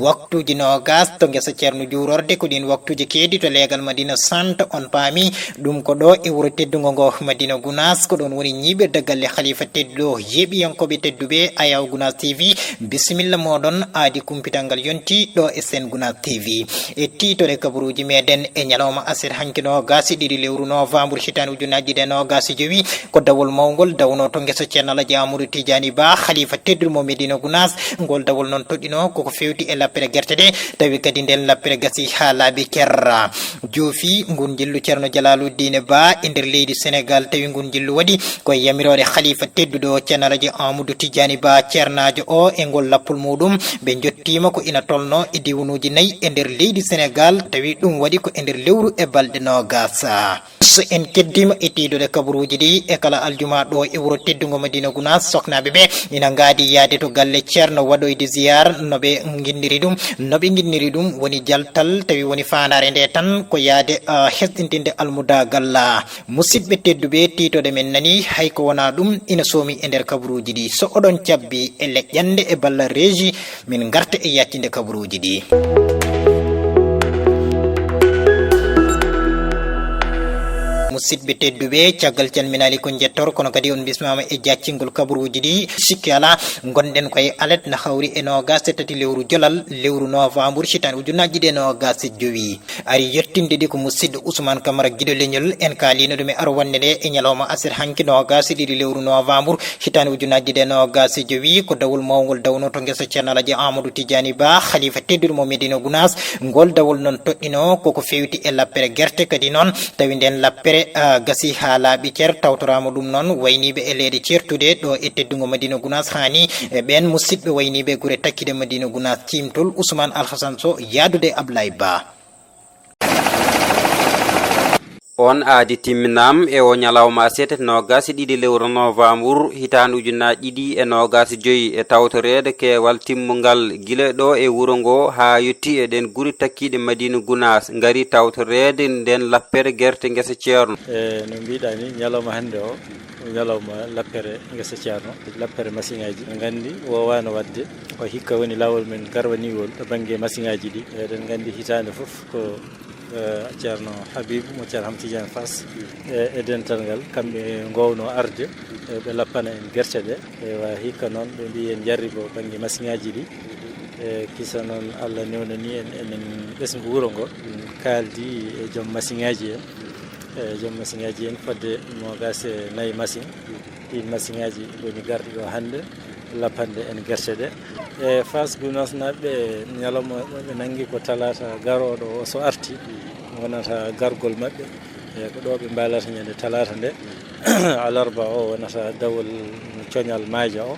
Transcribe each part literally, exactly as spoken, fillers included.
Waktuuji noogas to ngesa Ceerno juurorde, ko ɗiin waktuuji keedi to leegal Madina Santa. On paami ɗum ko ɗo e wuro teddungo ngo Madina Gunaas, ko ɗoon woni ñiiɓirde galle Khalifa tedduɗo. Yeeɓiyankooɓe tedduɓe, Ayaw Gunaas T V, bisimilla mooɗon, aadi kumpital ngal yonti ɗo e Sen Gunaas T V. E tiitore kabaruuji meɗen e ñalawma aset hanki noogas e ɗiɗi lewru novembre hitaande ujunaaji ɗiɗi e noogas e jowi, ko dawol mawngol dawnoo to ngesa Ceerno Alhaji Amadou Tidiani Ba, Khalifa tedduɗo mo Medina Gunaas. Ngol dawol noon toɗɗinoo koko feewti e lappere gerte ɗe, tawi kadi nden lappere gasi haa laaɓi cer. Joofi ngun njillu Ceerno Jalaaluddin Ba e nder leydi Senegaal, tawi ngun njillu waɗi ko e yamiroore Khalifa tedduɗo Ceerno Alhaji Amadou Tidiani Ba, ceernaajo o. E ngol lappol muuɗum, ɓe njottiima ko ina tolnoo e diwnuuji nayi e nder leydi Senegaal, tawi ɗum waɗi ko e nder lewru e balɗe noogas. So en keddiima e tiiɗude kabaruuji ɗi e kala aljuma ɗo e wuro teddungo Madina Gunaas, soknaaɓe ɓe ina ngaadi yahde to galle Ceerno waɗoyde ziyaar. No ɓe nginniri ɗum, no ɓe nginniri ɗum woni jaltal, tawi woni faandaare nde tan ko yahde, ah, hesɗintinde almudagal. Musidɓe tedduɓe, tiitode men nani, hay ko wonaa ɗum ina soomi e nder kabaruuji ɗi. So oɗon cabbi e leƴƴannde e ballal reji, min ngarta e yaccinde kabaruuji ɗi. Musidɓe tedduɓe, caggal calminaali ko njettor, kono kadi on bismaama e jaccingol kabaruuji ɗi. Sikki alaa, ngonɗen ko e alet na hawri e noogas e tati lewru jolal, lewru novembre, hitaande ujunaaji ɗiɗi e noogas e jowi. Ari yettinde ɗi ko musidɗo Ousmane Camara Giɗo Leñol. En kaaliino ɗum e arwannde nde e ñalawma aset hanki noogas e ɗiɗi lewru novembre, hitaande ujunaaji ɗiɗi e noogas e jowi, ko dawol mawngol dawnoo to ngesa Ceerno Alhaji Amadou Tidiani Ba, Khalifa tedduɗo mo Medina Gunaas. Ngol dawol noon toɗɗinoo koko feewti e lappere gerte, kadi noon tawi nden lappere, ah, gasi haa laaɓi cer, tawtoraama ɗum noon wayniiɓe e leeɗe ceertuɗe ɗo e teddungo Madina Gunaas, haani e ɓeen musidɓe wayniiɓe gure takkiɗe Madina Gunaas, ciimtol Ousmane Alhassan Sow, yahdude Ablaye Ba. On aadi timminaam e o ñalawma aset noogas e ɗiɗi lewru novembre hitaande ujunaaji ɗiɗi e noogas e joyi e tawtoreede keewal timmungal gila ɗo e wuro ngo haa yotti e ɗeen gure takkiiɗe Madina Gunaas, ngari tawtoreede nden lappere gerte ngesa Ceerno. E no mbiɗa ni, ñalawma hannde o, ko ñalawma lappere ngesa Ceerno, lappere masiŋaaji. Eɗen nganndi woowaano waɗde, ko hikka woni laawol men garwaniiwol to bannge masiŋaaji ɗi. Eɗen nganndi hitaande fof ko, eh, Ceerno Habibu mo Ceerno Hamad Tidiane Fass, e, e dental ngal, kamɓe ngoowno arde, e, ɓe lappana en gerte ɗe. Ewa, hikka noon ɓe mbiyi en jarribo bannge masiŋaaji ɗi. E, kisa noon Allah newnani en, enen ɓesngu wuro ngo, kaaldi e joom masiŋaaji en. E, joom masiŋaaji en fodde noogas e nayi masiŋ. Ɗiin masiŋaaji ngoni garɗi ɗo hannde, lappanɗe en gerte ɗe. E, Fass Gunaas naaɓe, ñalawma ɓe nanngi ko talaata garooɗo o, so arti, wonata gargol maɓɓe. E, ko ɗo ɓe mbaalata ñande talaata nde. Alarba o wonata dawol coñal maaja o.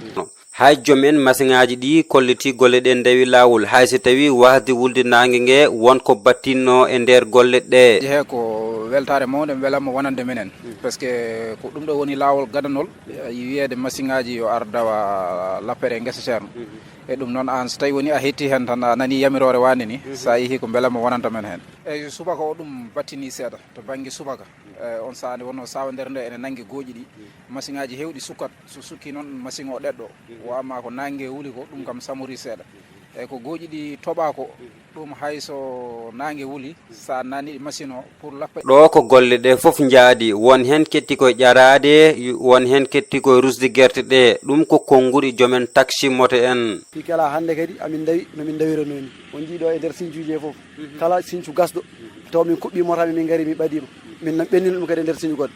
Hay joom en masiŋaaji ɗi kolliti golle ɗe ndewi laawol, hay so tawi waasde wulde naange nge won ko battinno e nder golle ɗe. He ko weltaare mawnde, mi welama wonande minen. Parce que ko ɗum ɗo woni laawol gadanol, e, wiyeede masiŋaaji yo ar dawa lappere ngesa Ceerno. E ɗum noon, aan so tawi woni a hetti heen tan, a nani yamiroore waande ni, so a yehi ko mbelama wonanta men heen. Eyi, subaka o ɗum battini seeɗa to bannge subaka. E, on sahaa nde wonno saawandere nde ene nanngi gooƴi ɗi. Masiŋaaji heewɗi sukkat, so sukki noon masiŋ o ɗeɗɗo. Wa amma ko naange wuli ko, ɗum kam samori seeɗa. Eyi, ko gooƴi ɗi toɓa ko, ɗum hay so naange wuli, so a nani masiŋ o pour lappe. Ɗo ko golle ɗe fof njaaɗi, won heen ketti koye ƴaraade, won heen ketti koye rusde gerte ɗe. Ɗum ko konnguɗi joomen taksi moto en. Fii kala hannde kadi amin ndawi no min ndawirano ni. On njii ɗo e nder sincuuji he fof. Kala sincu gasɗo, taw min kuɓɓi motaaji, min ngari, min ɓadii mo. Min ɓennina ɗum kadi e nder sincu goɗɗo.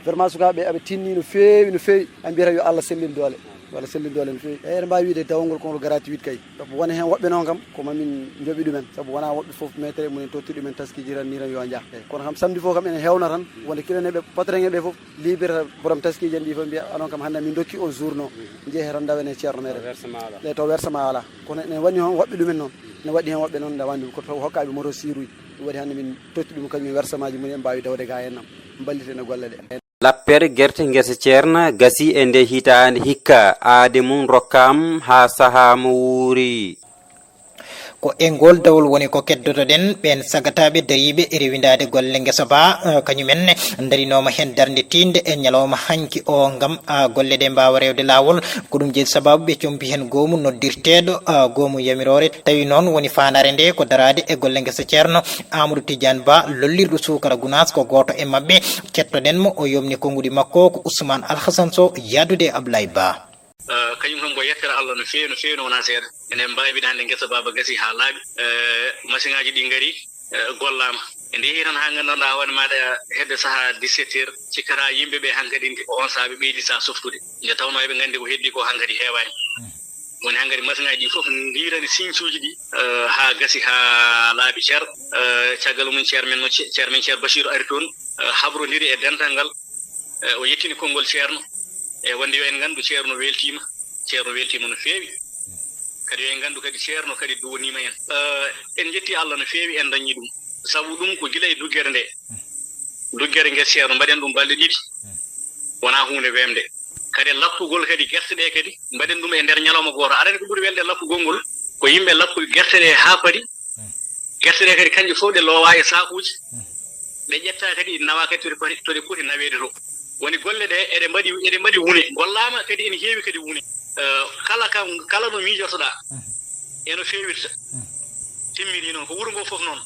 Vraiment, sukaaɓe aɓe tinni no feewi, no feewi. A mbiyata yo Allah sellin doole. Yo Allah sellin doole no feewi. Eyi, eɗen mbaawi wiyde dawol ngol ko ngol gratuit kay. Sabu wona heen woɓɓe noon kam, ko ma min njoɓi ɗumen. Sabu wonaa woɓɓe fof metere mumen totti ɗumen taskiiji tan ni tan yo njah. Eyi, kono kam samedi fof kam enen heewna tan, wonde kila neɓe patron ɓe fof, liibirta borom taskiiji en ɗi fof mbiya, "Onon kam hannde min ndokki on journaux, njehe tan ndawen e ceerno meɗen." Taw versement alaa. Ɗe taw versement alaa. Kono ene waɗi heen woɓɓe ɗumen noon. Ene waɗi heen woɓɓe noon nde wandi ko taw hokkaaɓe moto siiruuji. Ɗum waɗi hannde min totti ɗum kañum versement ji mum en mbaawi dawde ga en nam. Mballiten e golle ɗe. Lappere gerte ngesa Ceerno gasi e nde hitaande hikka, aade mum rokkaam haa sahaa mo wuuri. Ko e ngol dawol woni ko keddotoɗen ɓeen sagataaɓe dariiɓe e rewindaade golle ngesa ba, eh, kañumen ne ndarinooma heen darnde tiiɗnde e ñalawma hanki o ngam, ah, golle ɗe mbaawa rewde laawol. Ko ɗum jeyi sababu ɓe compi heen goomu noddirteeɗo, ah, goomu yamiroore. Tawi noon woni faandaare nde ko daraade e golle ngesa Ceerno Amadou Tidiane Ba, lollirɗo suukara Gunaas, ko gooto e maɓɓe. Kettoɗen mo, o yomni konnguɗi makko, ko Ousmane Alhassan Sow, yahdude e Ablaye Ba. Eh, kañum kam ko yettere Allah no feewi, no feewi, no wonaa seeɗa. Enen mbaawi wiide hannde ngesa baaba gasii haa laaɓi. Eh, masiŋaaji ɗi ngarii, eh, gollaama. En njehii tan haa nganndanɗaa hoore maaɗa hedde sahaa dix-sept heures, cikkata yimɓe ɓe hankadi nde ko on sahaa ɓe ɓeydi sahaa softude. Nde tawnoo eɓe nganndi ko heddii ko hankadi heewaani. Woni hankadi masiŋaaji ɗi fof ndiirani siñcuuji ɗi, eh, haa gasi haa laaɓi cer. Eh, caggal mum ceermen mo ce-, ceermen Ceer Basiiru ari toon, eh, habrondiri e dental ngal. Eh, o yettini konngol Ceerno, e wonde yo en nganndu Ceerno weltiima, Ceerno weltiima no feewi. Kadi yo en nganndu kadi Ceerno kadi duwoniima en. Eh, en njetti Allah no feewi en dañi ɗum. Sabu ɗum ko gila e duggere nde. Duggere nge Ceerno mbaɗen ɗum balɗe ɗiɗi. Wonaa huunde weemde. Kadi lappugol kadi gerte ɗe kadi mbaɗen ɗum e nder ñalawma gooto. Aɗa anndi ko ɓuri welde lappugol ngol? Ko yimɓe lappuɓe gerte ɗe haa pari. Gerte ɗe kadi kañƴe fof ɗe loowa e saakuuji. Ɗe ƴetta kadi nawa kadi to ɗe poti, to ɗe poti naweede to. Woni golle ɗe eɗe mbaɗi, eɗe mbaɗi wune. Gollaama kadi ene heewi kadi wune. Eh, kala kam, kala no miijotoɗaa, e no feewirta. Timmini noon, ko wuro ngo fof noon.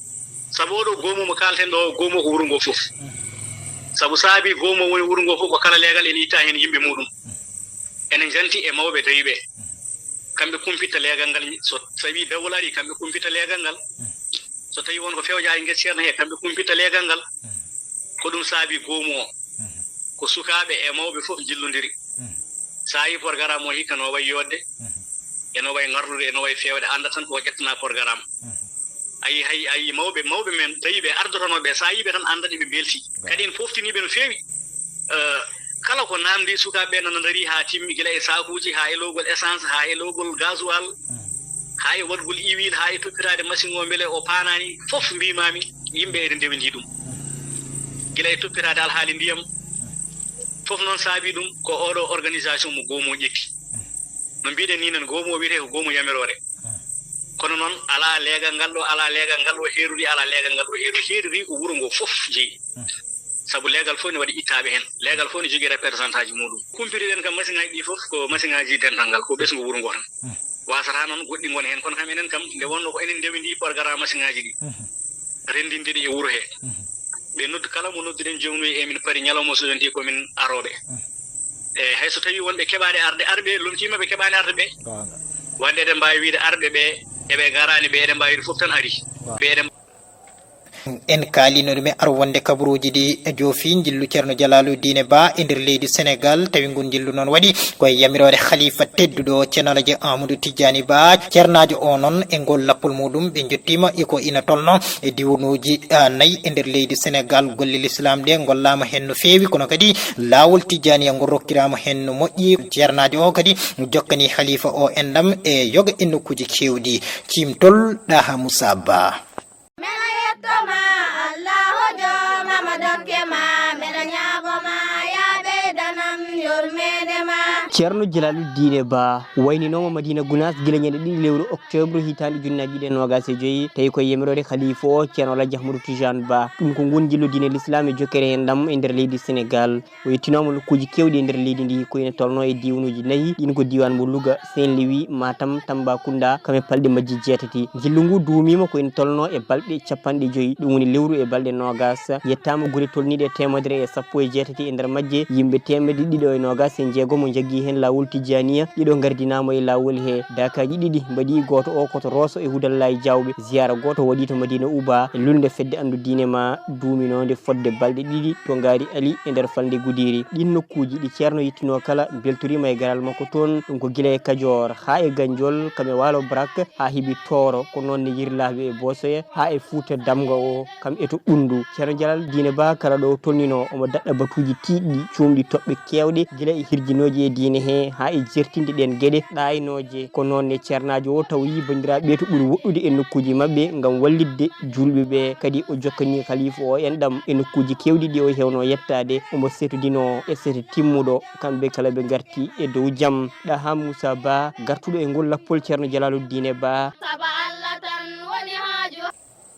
Sabu oɗo goomu mo kaalten ɗo, goomu ko wuro ngo fof. Sabu saabi goomu woni wuro ngo fof, ko kala leegal ene itta heen yimɓe muɗum. Ene njanti e mawɓe tawi ɓe. Kamɓe kumpitta leegal ngal, so tawi dawol ari, kamɓe kumpitta leegal ngal. So tawi won ko fewja e ngesa Ceerno he, kamɓe kumpitta leegal ngal. Ko ɗum saabi goomu o. Ko sukaaɓe e mawɓe fof njillondiri. So a yii programme o hikka no wayi yooɗde, e no wayi ngardude, e no wayi feewde, annda tan ko ƴettana programme. A yii hay, a yii mawɓe, mawɓe men tawi ɓe ardotonoo ɓe, so a yii ɓe tan annda ɗe ɓe mbelti. Kadi en pooftini ɓe no feewi. Eh, kala ko naamndi sukaaɓe ɓe nana ndarii haa timmi, gila e saakuuji, haa e lowgol essence, haa e lowgol gasoil, haa e waɗgol huile, haa e toppitaade machine o mbele o paanaani, fof mbiimaami, yimɓe eɗe ndewindii ɗum. Gila e toppitaade alhaali ndiyam, fof noon saabii ɗum ko oɗo organisation mo goomu o ƴetti. No mbiɗen nii nan, goomu o wiyetee ko goomu yamiroore. Kono noon, alaa leegal ngal ɗo, alaa leegal ngal ɗo heerori, alaa leegal ngal ɗo heerori. Heerori ko wuro ngo fof jeyi. Sabu leegal fof ne waɗi ittaaɓe heen. Leegal fof ne jogii représentant ji muɗum. Kumpitiɗen kam masiŋaaji ɗi fof ko masiŋaaji dental ngal, ko ɓesngu wuro ngo tan. Waasata noon goɗɗi ngona heen, kono kam enen kam, nde wonno ko enen ndewindii programme masiŋaaji ɗi, renndinde ɗi e wuro he. Ɓe noddu kala mo nodduɗen joomum, emin pari ñalawma so yonti ko min arooɓe. E hay so tawi wonɓe keɓaade arde, arɓe lomtiima ɓe keɓaani arde ɓe. Wonde eɗen mbaawi wiide arɓe ɓe, eɓe ngaraani ɓe, eɗen mbaawi wiide fof tan ari. Ɓe eɗen En kaalino ɗum e ar wonde kabaruuji ɗi e joofi njillu Ceerno Jalaaludiine Ba e nder leydi Senegaal, tawi ngun njillu noon waɗi ko e yamiroore Khalifa tedduɗo Ceerno Alhaji Amadou Tidiane Ba. Ceernaajo o noon e ngol lappol muɗum ɓe njottiima e ko ina tolno e diwnuuji, ah, nayi e nder leydi Senegaal. Golle Lislaam ɗe ngollaama heen no feewi, kono kadi laawol Tijaaniya ngol rokkiraama heen no moƴƴi. Ceernaajo o kadi jokkani Khalifa o enɗam e yoga e nokkuuji keewɗi. Ciimtol Ɗaha Moussa Ba. Mbeɗa yetto ma, Allahu jooma ma dokke ma, mbeɗa ñaago ma, yaa ɓeydanam yurmeende ma. Ceerno Jalaaludiine Ba wayninooma Madiina Gunaas gila ñande ɗiɗi lewru oktoobre hitaande ujunnaaji ɗiɗi e noogaas e joyi, tawi ko e yamiroore Khalifa o, Ceerno Alhaji Ahmadu Tijaan Ba. Ɗum ko ngun njillu diine Lislaam e jokkere enɗam e nder leydi Senegaal. O yettinooma nokkuuji keewɗi e nder leydi ndi, ko ina tolno e diiwanuuji nayi, ɗiin ko diiwaan mo Louga, Saint-Louis, Matam, Tambacounda, kam e palɗe majji jeetati. Njillu ngu duumiima ko ina tolno e balɗe capanɗe joyi, ɗum woni lewru e balɗe noogaas. Yettaama gure tolniiɗe e teemedere e sappo e jeetati, e nder majje yimɓe teemedde ɗiɗi e noogaas e jeegom o njaggii heen laawol Tijaaniya, ɗiɗo ngardinaama e laawol he. Daakaaji ɗiɗi mbaɗii, gooto o ko to Rooso e Hudallaahi Jaawɓe, ziyaara gooto waɗii to Madiina Uba, e lulnde fedde anndu diine ma duuminoonde fodde balɗe ɗiɗi to Ngaari Ali e nder falnde Gudiiri. Ɗiin nokkuuji ɗi Ceerno yettinoo kala, mbeltoriima e garal makko toon, ɗum ko gila e Kajoor haa e Ganjol, kam e Waalo Brak haa heɓi Tooro, ko noon ne Yirlaaɓe e Boosoya haa e Fuuta Damga o, kam e to Ɓunndu. Ceerno Jalal Diine Ba kala ɗo tolninoo, omo daɗɗa batuuji tiiɗɗi, cuumɗi toɓɓe keewɗe, gila e hirjinooji e diine, Nehe haa e jertinde ɗeen geɗe ɗaaynooje. Ko noon ne ceernaajo o tawoyi banndiraaɓe ɓe to ɓuri woɗɗude e nokkuuji maɓɓe ngam wallitde juulɓe ɓe. Kadi o jokkani khalifa o en ɗam e nokkuuji keewɗi ɗi o heewno yettaade. Omo setodinoo e sete timmuɗo. Kamɓe kala ɓe ngarti e dow jam. Ɗaha Moussa Ba, gartuɗo e ngol lappol ceerno Jalaaluddine Ba. Saba Allah tan woni haaju.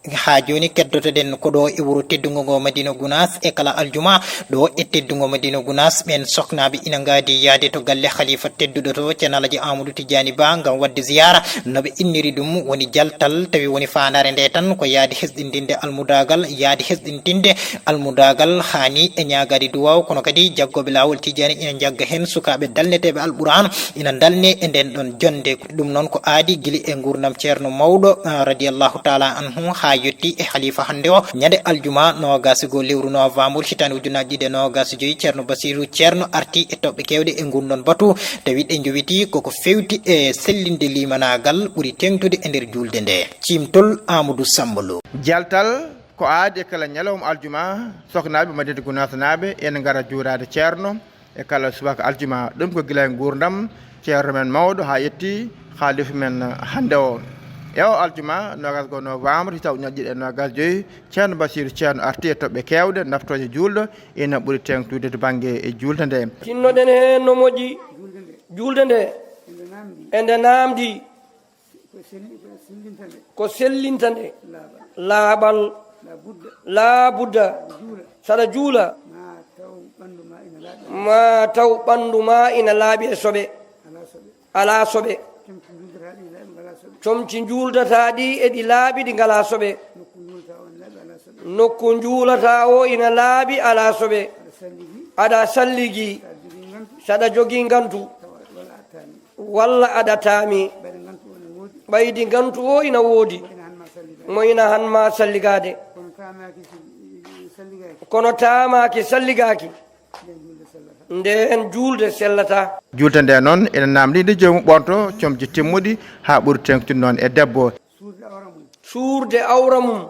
Haa jooni keddotoɗen ko ɗo e wuro teddungo ngo Madina Gunaas e kala aljuma ɗo e teddungo Madina Gunaas, ɓeen soknaaɓe ina ngaadi yaade to galle khalifa tedduɗo to, ceerno Alhaji Amadou Tidiani Ba, ngam waɗde ziyaara. No ɓe inniri ɗum woni jaltal, tawi woni faandaare nde tan ko yaade hesɗintinde almudaagal, yaade hesɗintinde almudaagal haani e ñaagaade duwaaw, kono kadi jaggooɓe laawol Tidiani ina njagga heen sukaaɓe dalneteeɓe Alquraan, ina dalne e nden ɗon jonnde. Ɗum noon ko aadi gila e nguurndam ceerno mawɗo, ah, radiyallahu taala anhu, haa yotti e khalifa hannde o. Ñande aljuma noogaas e goo lewru novembre hitaande ujunaaji ɗiɗi e noogaas e joy, ceerno Basiru Ceerno arti e toɓɓe keewɗe e nguurndon batu, tawi ɗe njowiti koko fewti e sellinde limanaagal ɓuri teeŋtude e nder juulde nde. Ciimtol Amadou Samba Lo. Jaltal ko aadi e kala ñalawma aljuma, soknaaɓe Madinatu Gunaasnaaɓe ene ngara juuraade ceerno e kala subaka aljuma. Ɗum ko gila e nguurndam ceerno men mawɗo haa yetti khalifa men hannde o. E o aljuma noogaas e goo novembre hitaande ujunaaji ɗiɗi e noogaas e joy, ceerno Basiru Ceerno arti e toɓɓe keewɗe, naftooje juulɗo ina ɓuri teeŋtude to bannge e juulde nde. Tinnoɗen heen no moƴƴi juulde nde, e nde naamndi, ko sellinta nde laaɓal, laa budda, saɗa juula, ma taw ɓanndu ma ina laaɓi e soɓe, alaa soɓe. Comci njuuldataa ɗi e ɗi laaɓi, ɗi ngalaa soɓe. Nokku njuulataa o ina laaɓi, alaa soɓe. Aɗa salligi, saɗa jogii ngantu, walla aɗa taami. Ɓaydi ngantu o ina woodi, mo ina han ma salligaade. Kono taamaaki salligaaki, ndeen juulde sellataa. Juulde nde noon ene naamndi nde joomum ɓoornto comci timmuɗi haa ɓuri teeŋtude noon e debbo. Suurde awra mum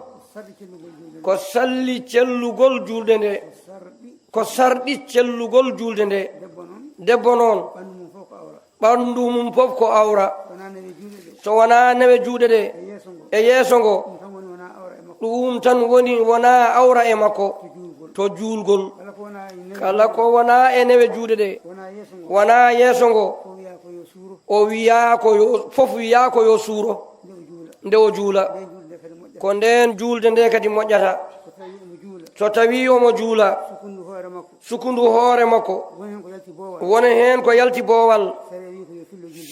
ko salli cellugol juulde nde, ko sarɗi cellugol juulde nde. Debbo noon, ɓanndu mum fof ko awra. So wonaa newe juuɗe ɗe e yeeso ngo, ɗum tan woni wonaa awra e makko to juulgol. Kala ko wonaa e newe juuɗe ɗe, wonaa yeeso ngo, o wiyaa ko yo, fof wiyaa ko yo suuro nde o juula. Ko ndeen juulde nde kadi moƴƴata. So tawii omo juula, sukundu hoore makko, wona heen ko yalti boowal.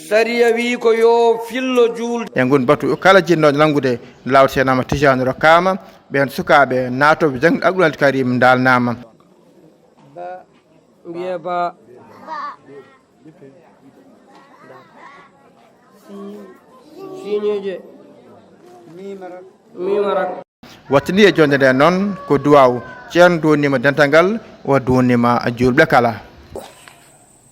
Sariya wii ko yo fillo juulde. E ngun batu, kala jinnooɗo nanngude laawol Seeɗa Ahmad Tijaani rokkaama, ɓeen sukaaɓe naatooɓe jaŋde Alquraan Karim ndaalnaama. Ba, mbiye ba. Siñeeje. Miimara. Wattini e jonde nde noon ko duwaaw. Ceerno duwniima dental ngal, o duwniima juulɓe kala.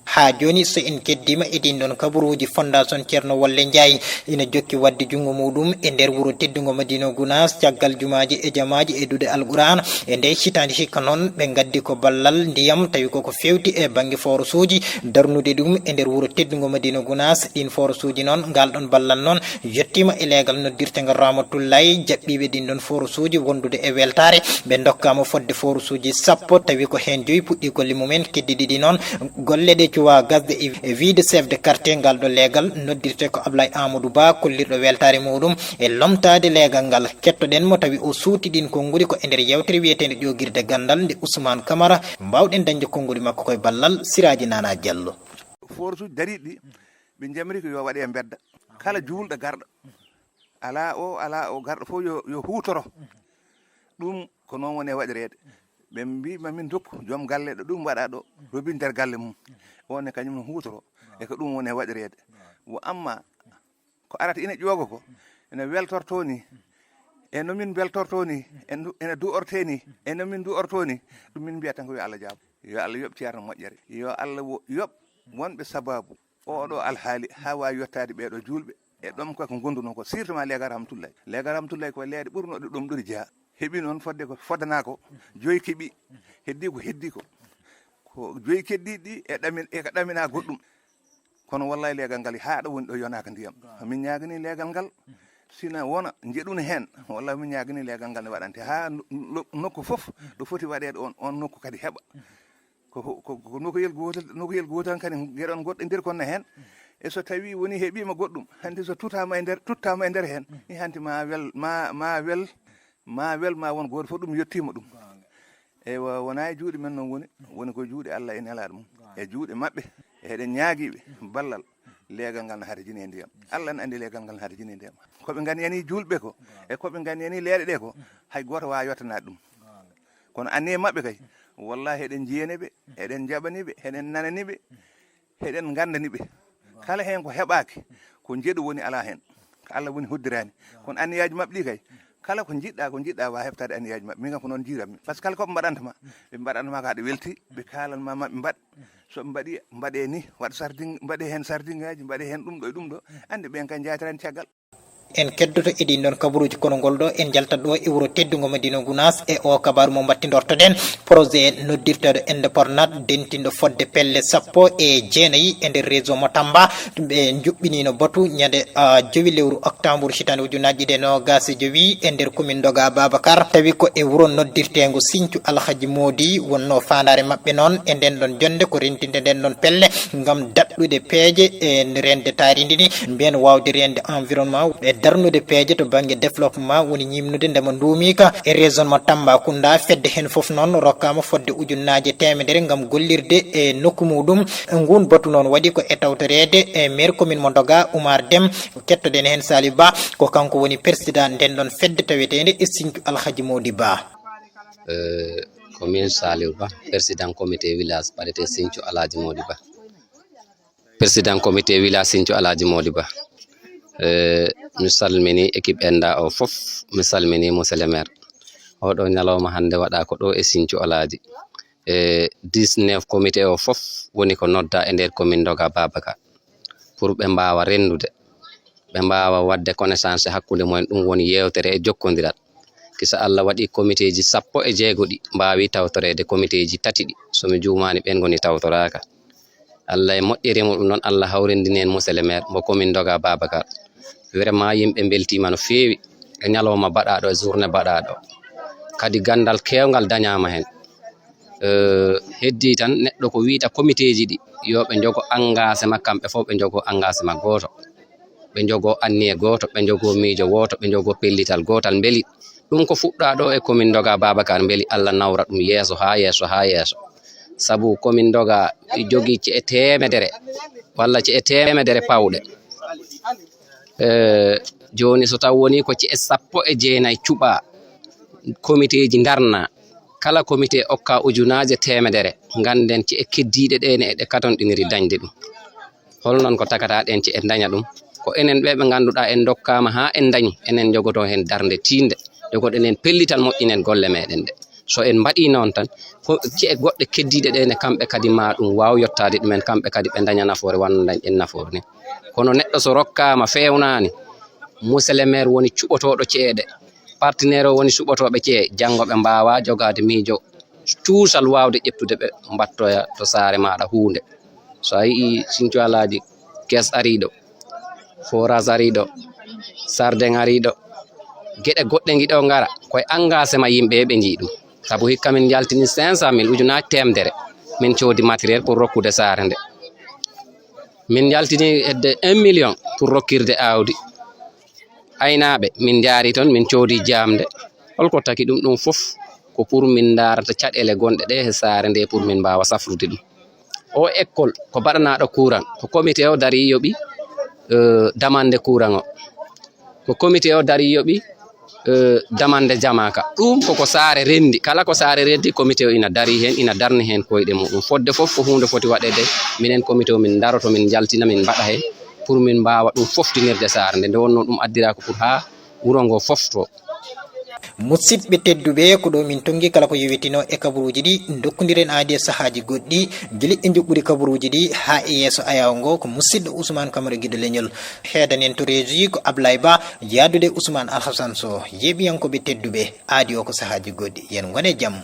Haa jooni, so en keddiima e ɗiin ɗoon kabaruuji, Fondation Ceerno Wolle Njaay ina jokki waɗde junngo muuɗum e nder wuro teddungo Madina Gunaas, caggal jumaaji e jamaaji e duɗe Alquraan. E ndee hitaande hikka noon, ɓe ngaddi ko ballal ndiyam, tawi koko feewti e bannge forosuuji, darnude ɗum e nder wuro teddungo Madina Gunaas. Ɗiin forosuuji noon, ngal ɗoon ballal noon, yettiima e leegal noddirtengal Rahmatullahi, jaɓɓiiɓe ɗin ɗon forosuuji wondude e weltaare. Ɓe ndokkaama fodde forosuuji sappo, tawi ko heen joyi puɗɗii golle mumen, keddi ɗiɗi noon, golle ɗe cuwaa gasde e, e wiyde chef de quartier ngal ɗo leegal noddirte ko Ablaye Amadou Ba, kollirɗo weltaare muɗum e lomtaade leegal ngal. Kettoɗen mo, tawi o suuti ɗin konnguɗi ko e nder yewtere wiyeteende Ƴoogirde Ganndal nde Ousmane Camara. Mbaawɗen dañde konnguɗi makko koye ballal Siraaji Nana Diallo. Forosuuji dariiɗi ɗi, ɓe njamri ko yo waɗe e mbedda. Kala juulɗo garɗo, alaa o, alaa o, garɗo fof yo, yo huutoro. Ɗum ko noon woni e waɗireede. Ɓe mbiima min ndokku joom galle ɗo ɗum waɗa ɗo, robi nder galle mum. O ne kañum huutoro. E ko ɗum woni e waɗireede. Wo amma ko arata ina ƴooga ko, ina weltortoo ni, e no min mbeltortoo ni, e ndu-, ina du'ortee ni, e no min du'ortoo ni, ɗum min mbiya tan ko yo Allah jaabo. Yo Allah yoɓ ceerno moƴƴere. Yo Allah wo-, yoɓ wonɓe sabaabu oɗo alhaali haa waawi yottaade ɓeeɗo juulɓe e ɗom ko ko ngondunoo ko, surtout ma leegal Rahmatullahi. Leegal Rahmatullahi ko leeɗe ɓurnooɗe ɗom ɗori jeyaa. Heɓi noon fodde ko foddanaa ko, joyi keɓi, heddii ko heddii ko. Ko Ko joyi keddiiɗi ɗi e ɗamin, e ka ɗamina goɗɗum. Kono wallahi leegal ngal haa ɗo woni ɗo yonaaka ndiyam. Min ñaagani leegal ngal, sina wona njeɗu ne heen, wallahi min ñaagani leegal ngal ne waɗante haa no-, no-, nokku fof ɗo foti waɗeede on, on nokku kadi heɓa. Ko, ko, ko nokkuyel gootel, nokkuyel gootel kadi geɗe on goɗɗe nder kon ne heen. E so tawi woni heɓiima goɗɗum, hanti so tutaama e nder, tuttaama e nder heen, ni hanti ma wel, ma, ma wel, ma wel, ma won gooto fof ɗum yettiima ɗum. Eywa, wonaa e juuɗe men noon woni, woni ko juuɗe Allah e nelaaɗo mum. E juuɗe maɓɓe, eɗen ñaagii ɓe ballal, leegal ngal na harjini e ndiyam. Allah ne anndi leegal ngal na harjini e ndiyam. Ko ɓe nganniyani juulɓe ko, e ko ɓe nganniyani leeɗe ɗe ko, hay gooto waawaa yottanaade ɗum. Kono anniye maɓɓe kay, wallahi eɗen njiyani ɓe, eɗen njaɓani ɓe, eɗen nanani ɓe, eɗen nganndani ɓe. Kala heen ko heɓaaki, ko njeɗu woni alaa heen. Ko Allah woni hoddiraani. Kono anniyaaji maɓɓe ɗi kay, kala ko njiɗɗa, ko njiɗɗa, waawa heɓtaade anniyaaji maɓɓe. Min kam ko noon njiirammi. Par ce que kala ko ɓe mbaɗanta ma, ɓe mbaɗanta ma ka aɗa welti, ɓe kaalan ma, ma ɓe mbaɗ. So ɓe mbaɗi, mbaɗe ni, waɗ sardin-, mbaɗe heen sardinŋaaji, mbaɗe heen ɗum ɗo e ɗum ɗo. Anndi ɓeen kay njaatirani caggal. En keddoto e ɗin ɗon kabaruuji, kono ngol ɗo en njaltat ɗo e wuro teddungo Madina Gunaas e o kabaaru mo mbattindortoɗen. Projet noddirteeɗo Endepornat dentinɗo fodde pelle sappo e jeenayi e nder réseau mo Tamba. Ɓe njuɓɓiniino batu ñande, ah, jowi lewru octobre hitande ujunaaji ɗiɗi e noogas e jowi e nder commune Doga Babacar. Tawi ko e wuro noddirteengo Sinthiou Alhaji Mody wonno faandaare maɓɓe noon e nden ɗon jonnde ko rentinde nden ɗon pelle ngam daɗɗude peeje e rende taarindi ndi, mbiyen waawde rende environnement e darnude peeje to bannge développement woni ñiimnude ndema nduumiika e région mo Tambacounda. Fedde heen fof noon rokkaama fodde ujunnaaje teemedere ngam gollirde e nokku muɗum. Nguun batu noon waɗi ko e tawtoreede e maire commune mo Doga, Oumar Deme. Kettoɗen heen Saliou Ba, ko kanko woni président nden ɗon fedde taweteende e Sinthiou Alhaji Mody Ba. Eh, ko min Saliou Ba, président comité village ɓaɗete Sinthiou Alhaji Mody Ba. Président comité village Sinthiou Alhaji Mody Ba. Eh, mi salmini équipe ENDA o fof, mi salmini monsieur le maire. Oɗo ñalawma hannde waɗa ko ɗo e Sinthiou Alhaji. E dix-neuf comité o fof woni ko nodda e nder commune Doga Babacar pour ɓe mbaawa renndude, ɓe mbaawa waɗde connaissance hakkunde mumen. Ɗum woni yeewtere e jokkondiral. Kisa Allah waɗi komiteeji sappo e jeego ɗi mbaawi tawtoreede, komiteeji tati ɗi, so mi juumaani, ɓeen ngoni tawtoraaka. Allah e moƴƴere muɗum noon, Allah hawrindini en monsieur le maire mo commune Doga Babacar. Vraiment, yimɓe mbeltiima no feewi e ñalawma baɗaaɗo, e journée baɗaaɗo. Kadi ganndal keewngal dañaama heen. Eh, heddii tan neɗɗo ko wiyta komiteeji ɗi, yo ɓe njogo engagement, kamɓe fof ɓe njogo engagement gooto. Ɓe njogo anniye gooto, ɓe njogo miijo wooto, ɓe njogo pellital gootal. Mbeli ɗum ko fuɗɗaa ɗo e commune Doga Babacar, mbeli Allah nawra ɗum yeeso haa yeeso haa yeeso. Sabu commune Doga e jogii ci'e teemedere walla ci'e teemedere pawɗe. Eh, jooni so taw woni ko ci'e sappo e jeenayi cuɓaa, komiteeji ndarna, kala komite okka ujunaaje teemedere, ngannden ci'e keddiiɗe ɗe ne eɗe katonɗiniri dañde ɗum. Hol noon ko takata ɗen ci'e ndaña ɗum? Ko enen ɓe ɓe ngannduɗaa en ndokkaama haa en ndañi, enen njogotoo heen darnde tiiɗnde, njogoɗen heen pellital, moƴƴinen golle meɗen ɗe. So en mbaɗii noon tan, ko ci'e goɗɗe keddiiɗe ɗe ne kamɓe kadi ma ɗum waaw yottaade ɗumen, kamɓe kadi ɓe ndaña nafoore wano ndañɗen nafoore ni. Kono neɗɗo so rokkaama feewnaani, monsieur le maire woni cuɓotooɗo ceede, partenaire o woni suɓotooɓe ceede, janngo ɓe mbaawaa jogaade miijo cuusal waawde ƴettude ɓe mbattoya to saare maaɗa huunde. So a yii Sinthiou Alhaji, kees arii ɗo, forage arii ɗo, sarden arii ɗo, geɗe goɗɗe ngi ɗo ngara, koye engagement yimɓe ɓe njii ɗum. Sabu hikka min njaltini cinq cent mille, ujunaaji teemedere, min coodi matériel pour rokkude saare nde. Min njaltini hedde un million pour rokkirde aawdi. Aynaaɓe, min njaari toon, min coodi jaamde. Holko taki ɗum? Ɗum fof ko pour min ndaarata caɗeele gonɗe ɗe he saare nde, pour min mbaawa safrude ɗum. O école ko baɗanaaɗo courant, ko comité o darii yoɓi, eh, damande courant o. Ko comité o darii yoɓi, eh, damande jamaaka. Ɗum koko saare renndi. Kala ko saare renndi, comité o ina darii heen, ina darni heen koyɗe muɗum. Fodde fof ko huunde foti waɗeede, minen comité o min ndaroto, min njaltina, min mbaɗa heen pour min mbaawa ɗum foftinirde saare nde. Nde wonnoo ɗum addiraa ko pour haa wuro ngo fofto. Musidɓe tedduɓe, ko ɗo min tonngi kala ko yowitinoo e kabaruuji ɗi, ndokkondiren aadi e sahaaji goɗɗi, gila e njuɓɓudi kabaruuji ɗi haa e yeeso ayaawo ngo. Ko musidɗo Ousmane Camara Giɗo Leñol. Heedanen to régie ko Ablaye Ba, yaadude Ousmane Alhassan Sow. Yeeɓiyankooɓe tedduɓe, aadi o ko sahaaji goɗɗi. Yen ngone jam.